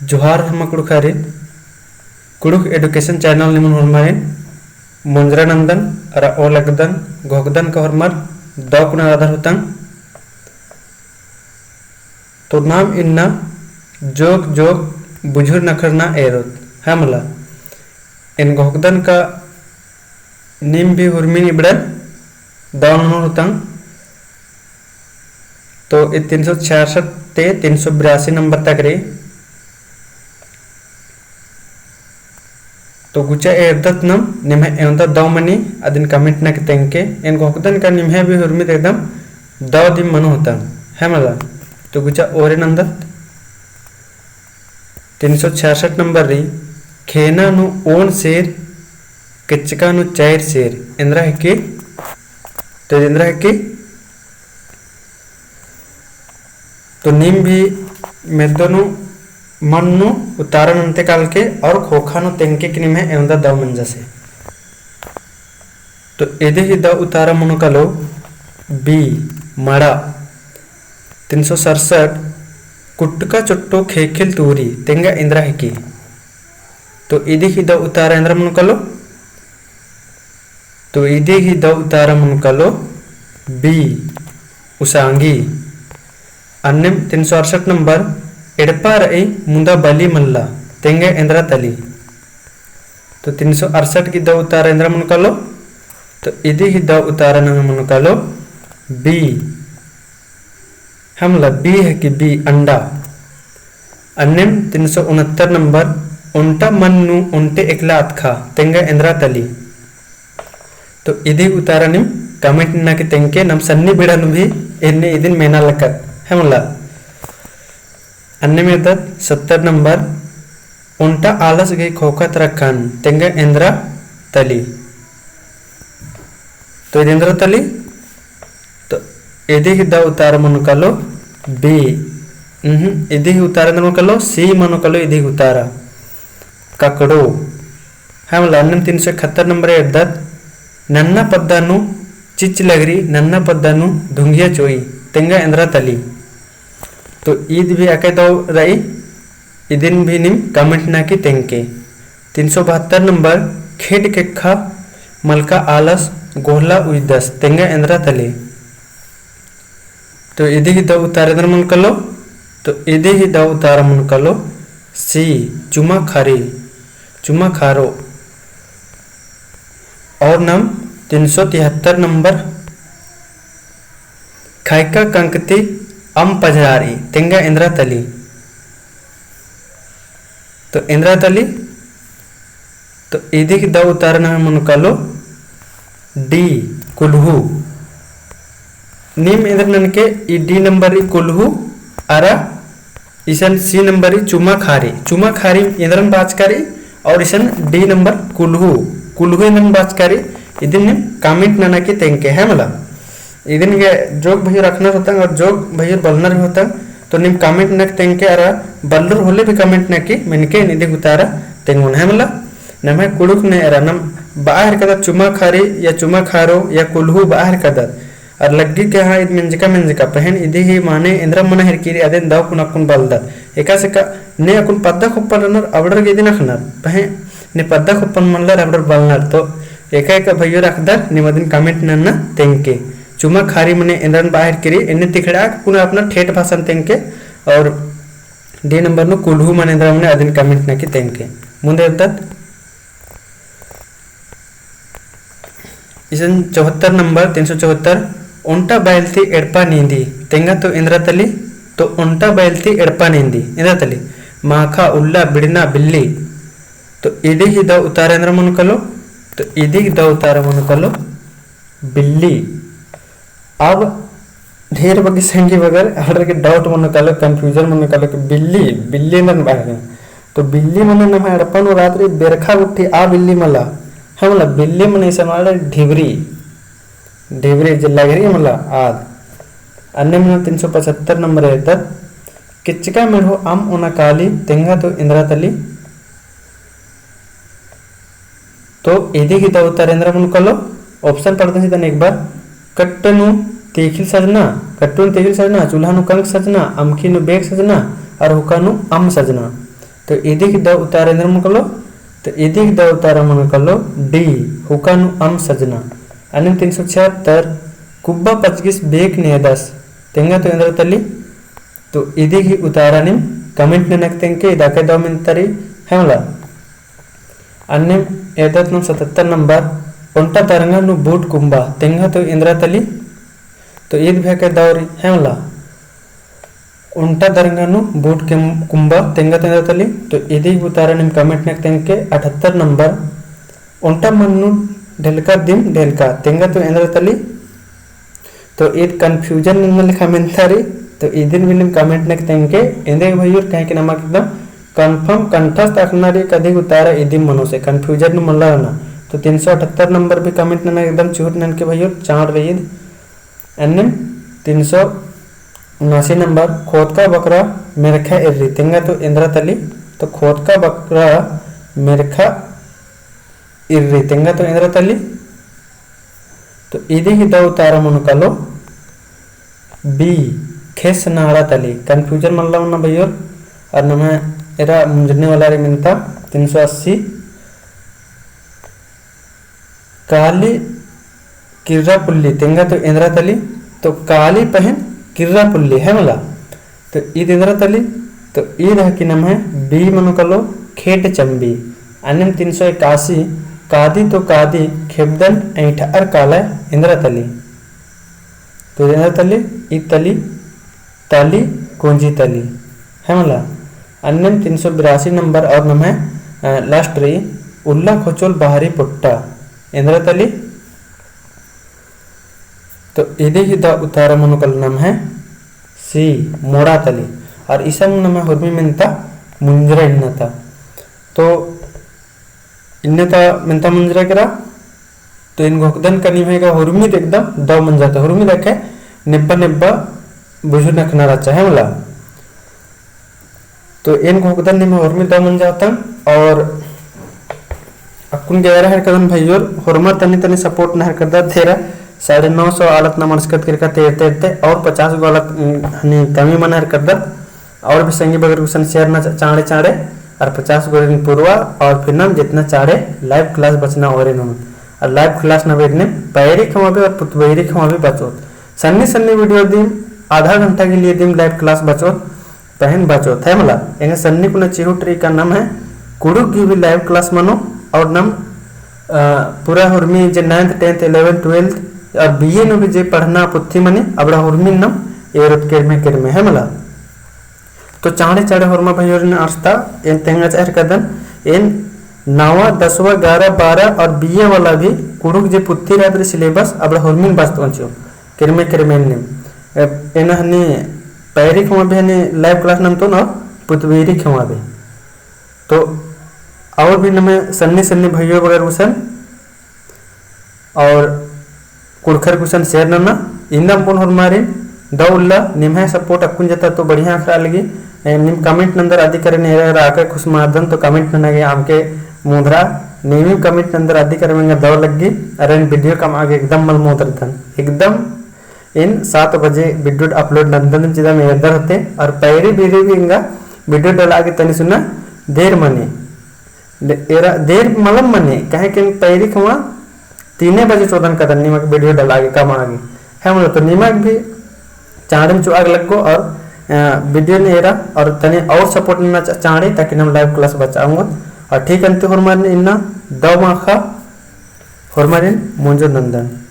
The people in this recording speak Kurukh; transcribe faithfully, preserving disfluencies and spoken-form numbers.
जोहार होरमा कुँड़ुख़ारिन, कुँड़ुख़ education channel निमन होरमारिन मोंजरा नंदन अरा ओलगदन घोखदन का होरमर दव कुना रअदर होतंग। तो नाम इन्ना जोक जोक बुझुर नखरना एरोत, है मला। एन घोखदन का नीम भी हुरमिन इबड़न दव ननोर होतंग। तो ई तीन सौ छियासठ ते तीन सौ बिरासी नंबर तक रई। तो गुचा एरदत नम निम्है एवंदा दव मनी अदिन comment नना की तेंगके। एन घोखदन का निम्है भी हुरमित एकदम दव दिम मनो होतंग, है मला। तो गुचा ओरे नंदत तीन सौ छियासठ नंबर रई, खेना नू ओन सेर, केचका नू चार सेर, एन्दरा हिकी? तो एन्दरा हिकी? तो नीम भी मेद्दो नू मन नू उतारा नन्ते कालके और खोखा नू तेंगके कि निम्है एवंदा दव मंजा से। तो इदी ही दव उतारा मनो कालो B, मड़ा। तीन सौ सड़सठ, कुटका चुट्टो खेखिल तूरी, तेंगा एन्दरा हिकी? तो इदी ही दव उतारा एन्दरा मनो कालो? तो इदी ही दव उतारा मनो कालो B, उसांगी। अन्नेम तीन सौ अड़सठ नंबर, एड़पा रई मुदा बली मल्ला, तेंगा एन्दरा तली? तो तीन सौ अड़सठ की दव उतारा एन्दरा मनो कालो? तो इदी ही दव उतारा नम्है मनो कालो B, है मला, B हिकी B, अंडा। अन्नेम तीन सौ उनहत्तर नंबर, ओन्टा मन नू ओन्टे एकला अतखा, तेंगा एन्दरा तली? तो इदी उतारा नीम comment नना की तेंगके। नम सन्नी बिड़ा नू भी एन्ने इदिन मेना लक्कत, है मला। अन्नेम एरदत सत्तर नंबर, ओन्टा आलस गही खोखा तरक्कन, तेंगा एन्दरा तली? तो इदी एन्दरा तली? तो इदी ही दव उतारा मनो कालो B। उहुँ, इदी ही उतारा एन्दरा मनो कालो? C मनो कालो इदी ही उतारा, ककड़ो। है मला। अन्नेम तीन सौ इकहत्तर नंबर एरदत, नन्ना पद्दा नू चिच्च लगरी, नन्ना पद्दा नू धुंगिया चोई, तेंगा एन्दरा तली? तो ईद भी अकय दव रई, इदिन भी नीम comment नना की तेंगके। तीन सौ बहत्तर नंबर, खेड केक्खा मलका आलस गोहला उइदस, तेंगा एन्दरा तली? तो इदी ही दव उतारा एन्दरा मनो कालो? तो इदी ही दव उतारा मनो कालो C, चुमा खारी, चुमा खारो। और नम तीन सौ तिहत्तर नंबर, खायका कंकती अम पझरारी, तेंगा एन्दरा तली? तो एन्दरा तली? तो इदी ही दव उतारा नम्है मनो कालो D, कुल्हू। नीम एन्दरा ननके, ई D नंबर रई कुल्हू, अरा इसन C नंबर रई चुमा खारी। चुमा खारी एन्दरन बाचका रई, और इसन D नंबर कुल्हू, कुल्हू एन्दरन बाचका रई। इदिन नीम comment नना की तेंगके, है मला। इदिन गे जोक भइयोर अख़नर होतंग और जोक भइयोर बलनर भी होतंग, तो नीम comment नना की तेंगके अरा बल्लोर होले भी comment नना की मेनके इदी उतारा तेंगोन, है मला। नम्है कुँड़ुख़ नू एरा नम बआ हेलरकदत चुमा खारी या चुमा खारो या कुल्हू बआ हेलरकदत। अरा लग्गी के हाँ ईद मेंजका मेंजका, पहें इदी ही माने एन्दरा मना हेलरकी रई अदिन दव कुना अक्कुन बलदत। एकासे का ने अक्कुन पद्दा खोप्पन रअनर अबड़र गे इदिन अख़नर, पहें ने पद्दा खोप्पन मल्लर अबड़र बलनर। तो एका एका भइयोर अख़दर नीम अदिन comment नन्ना तेंगके। चुमा खारी मने एन्दरन बआ हेलरकी रई, एन्ने तिखड़ा कुना अपना ठेठ भाषान तेंगके, और D नंबर नू कुल्हू मने एन्दरा मने अदिन comment नना की तेंगके। मुन्द एरदत इसन चौहत्तर नंबर, तीन सौ चौहत्तर, ओन्टा बैल ती एड़पा नींदी, तेंगा तो एन्दरा तली? तो ओन्टा बैल ती एड़पा नींदी, एन्दरा तली? माखा, उल्ला, बिड़ना, बिल्ली। तो इदी ही दव उतारा एन्दरा मनो कालो? तो इदी ही दव उतारा मनो कालो बिल्ली। अब ढेर बग्गे संगी बगर अबड़र गे doubt मनो कालो, confusion मनो कालो कि बिल्ली, बिल्ली एन्दरन बआ हेलरकी। तो बिल्ली मने नम्है एड़पा नू रअदर बेरखा गुट्ठी आ बिल्ली मला, है मला। बिल्ली मने इसन बआ हेलरकी ढिबरी, ढिबरी जे लगरी मला आद। अन्नेम तीन सौ पचहत्तर नंबर एरदत, केचका मेड़हो अम ओना काली, तेंगा तो एन्दरा तली? तो इदी ही दव उतारा एन्दरा मनो कालो? Option पढ़दन चिदन एक बार। कट्ट नू तीखिल सजना, कट्ट नू तीखिल सजना, चूल्हा नू कंक सजना, अमखी नू बेक सजना, अरा हुक्का नू अम सजना। तो इदी गही दव उतारा एन्दर मनो कालो? तो इदी गही दव उतारा मनो कालो D, हुका नू अम्म सजना। अन्नेम तीन सौ छिहत्तर, कुब्बा पचगिस बेक नेदस, तेंगा तो एन्दरा तली? तो इदी गही उतारा नीम comment ननक तेंगके, इदा गे दव मेन्ता रई, है मला। अन्नेम एदत नम सतहत्तर नंबर, ओन्टा दरंगा नू बूट कुम्बा, तेंगा तो एन्दरा तली? तो ईद भी गा दव रई, है मला। ओन्टा दरंगा नू बूट कुम्बा, तेंगा तो एन्दरा तली? तो इदी गही उतारा नीम comment ननक तेंगके, अठहत्तर नंबर, ओन्टा मन्न नू ढेलका दिम ढेलका, तेंगा तो एन्दरा तली? तो ईद confusion नन्ना लेखा मेन्ता रई, तो इदिन भी नीम comment ननक तेंगके, एन्देर भइयोर, काहे कि नमा एकदम confirm कंठस्थ अख़ना रई, कदी गही उतारा इदिम मनो से confusion नू मल्ला रअना। तो तीन सौ अठहत्तर नंबर भी comment नना एकदम चिहुट ननके भइयोर, चाड़ रई ईद। अन्नेम तीन सौ उनासी नंबर, खोतका बकरा मेरखा इर्री, तेंगा तो एन्दरा तली? तो खोतका बकरा मेरखा इर्री, तेंगा तो एन्दरा तली? तो इदी गही दव उतारा मनो कालो B, ख़ेस नाड़ा तली। Confusion मल्ला मन्ना भइयोर, और नम्है एरा मुंजरने वाला रई मेन्ता, तीन सौ अस्सी, काली किर्रा पुल्ली, तेंगा तो एन्दरा तली? तो काली पहें किर्रा पुल्ली, है मला। तो ईद एन्दरा तली? तो ईद हकी नम्है B मनो कालो, खेट चम्बी। अन्नेम तीन सौ इक्यासी, कादी तो कादी, खेबदन ऐंठअर काला, एन्दरा तली? तो एन्दरा तली? ईद तली, ताली, कोंजी ताली, है मला। अन्नेम तीन सौ बिरासी नंबर और नम्है, अ, last रई, उल्ला खोचोल बाहरी पोट्टा, एन्दरा तली? तो इदी गही दव उतारा मनो कालो नम्है C, मोड़ा तली। और इसन नम्है हुरमी मेन्ता मुंजरा इन्ना ता। तो इन्ना ता मेन्ता मुंजरा केरा। तो एन घोखदन का निम्है गा हुरमी एकदम दव मंजा ता। हुरमी देखे नेब्बा नेब्बा बुझुन अख़ना रहचा, है मला। तो एन घोखदन निम्है हुरमी दव मंजा ता। और अक्कुन गे एरा हेरकदन भइयोर, होरमर तनी तनी support नना हेरकदत, तेरा साढ़े नौ सौ आलत नम अंड़सकत केरका तेरते तेरते, और पचास गो आलत, उम, हनी कमी मना हेरकदत। और भी संगी बगर गुसन share नना चा-, चाँड़े चाँड़े, और पचास गोरिन पुरवा, और फिर नम जितना चाँड़े live class बचना ओरे ननोत। और live class नम एदने पैरी ख़ेम्मा भी और पुतबैरी ख़ेम्मा भी बचोत। सन्नी सन्नी video दिम, आधा घंटा के लिए दिम live class बचोत, पहें बचोत, है मला। एंगा सन्नी कुना चिहुट रई का नम्है कुँड़ुख़ गही भी live class मनो, और नम, अ, पूरा हुरमी जे ninth, tenth, eleventh, twelfth और B A नू भी जे पढ़ना पुथी मनी, अबड़ा हुरमी नम एरोत केरमे केरमे, है मला। तो चाँड़े चाँड़े होरमा भइयोरिन अंड़सता, एन तेंगा चाहेर कदन, एन नवा, दसवा, ग्यारह, बारह और B A वाला भी कुँड़ुख़ जे पुथी रअदर syllabus अबड़ा होरमिन बचतओन चिओ, किरमे किरमे एन्नेम। ए-, एन हनी पैरी ख़ेम्मा भी हनी live class नन्तओन और पुतबैरी ख़ेम्मा भी। तो और भी नम्है सन्नी सन्नी भइयो बगर गुसन और कुँड़ुख़र गुसन share नना। इन्ना अम्बोन होरमारिन दव उल्ला निम्है support अक्कुन जता तो बढ़िया अख़रा लगी। ए, नीम comment नन्दर अदी करे ने एरा एरा आके खुसमारदन तो comment नना गे अमके मोंधरा। नीम comment नन्दर अदी करे एंगा दव लग्गी। अरे एन video कमआ गे एकदम मल मोंधरदन। एकदम एन सात बजे video upload नन्दन चिदम एरदर होते। और पैरी बीरी भी एंगा video डलआ गे तनी सुना देर मनी। दे-, एरा देर मलम मनी, काहे कि एन पैरी ख़ेम्मा तीने बजे चोदन कदन निमा गे video डलआ गे कमआ गे। है मला, तो निमा गे भी चाँड़ेम चोआ गे लग्गो और, अ, video ने एरा और तनी और support नना चा-, चाँड़े, ताकि नम live class बचआ ओंगोत। और ठीक अन्ते होरमारिन इन्ना दव माख़ा होरमारिन मोंजो नन्दन।